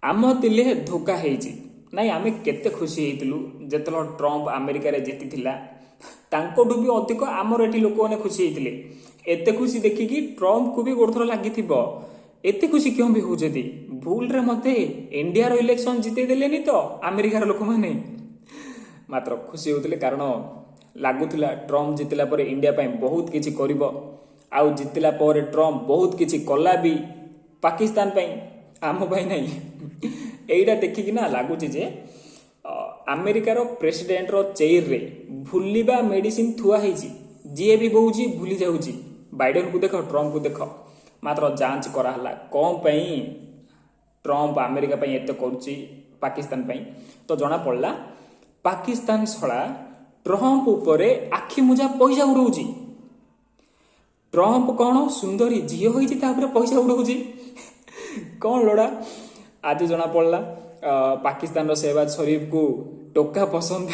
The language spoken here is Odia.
ଆମ ଥିଲେ ଧୋକା ହେଇଛି ନାଇଁ। ଆମେ କେତେ ଖୁସି ହେଇଥିଲୁ ଯେତେବେଳେ ଟ୍ରମ୍ପ ଆମେରିକାରେ ଜିତିଥିଲା। ତାଙ୍କଠୁ ବି ଅଧିକ ଆମର ଏଠି ଲୋକମାନେ ଖୁସି ହେଇଥିଲେ। ଏତେ ଖୁସି ଦେଖିକି ଟ୍ରମ୍ପକୁ ବି ଗୋଟେ ଥର ଲାଗିଥିବ, ଏତେ ଖୁସି କେଉଁ ବି ହଉଛନ୍ତି? ଭୁଲରେ ମତେ ଇଣ୍ଡିଆର ଇଲେକ୍ସନ ଜିତେଇ ଦେଲେନି ତ ଆମେରିକାର ଲୋକମାନେ? ମାତ୍ର ଖୁସି ହେଉଥିଲେ, କାରଣ ଲାଗୁଥିଲା ଟ୍ରମ୍ପ ଜିତିଲା ପରେ ଇଣ୍ଡିଆ ପାଇଁ ବହୁତ କିଛି କରିବ। ଆଉ ଜିତିଲା ପରେ ଟ୍ରମ୍ପ ବହୁତ କିଛି କଲା ବି, ପାକିସ୍ତାନ ପାଇଁ, ଆମ ପାଇଁ ନାହିଁ। ଏଇଟା ଦେଖିକି ନା ଲାଗୁଛି ଯେ ଆମେରିକାର ପ୍ରେସିଡେଣ୍ଟର ଚେୟାରରେ ଭୁଲିବା ମେଡିସିନ ଥୁଆ ହେଇଛି। ଯିଏ ବି ବସୁଛି, ଭୁଲି ଯାଉଛି। ବାଇଡେନକୁ ଦେଖ, ଟ୍ରମ୍ପକୁ ଦେଖ। ମାତ୍ର ଯାଞ୍ଚ କରାହେଲା, କ'ଣ ପାଇଁ ଟ୍ରମ୍ପ ଆମେରିକା ପାଇଁ ଏତେ କରୁଛି ପାକିସ୍ତାନ ପାଇଁ? ତ ଜଣା ପଡ଼ିଲା, ପାକିସ୍ତାନ ଶଳା ଟ୍ରମ୍ପ ଉପରେ ଆଖି ମୁଜା ପଇସା ଉଡଉଛି। ଟ୍ରମ୍ପ କ'ଣ ସୁନ୍ଦରୀ ଝିଅ ହେଇଛି, ତା ଉପରେ ପଇସା ଉଡଉଛି? କ'ଣ ଲୋଡ଼ା? ଆଜି ଜଣା ପଡ଼ିଲା, ପାକିସ୍ତାନର ଶେହବାଜ ଶରୀଫକୁ ଟୋକା ପସନ୍ଦ।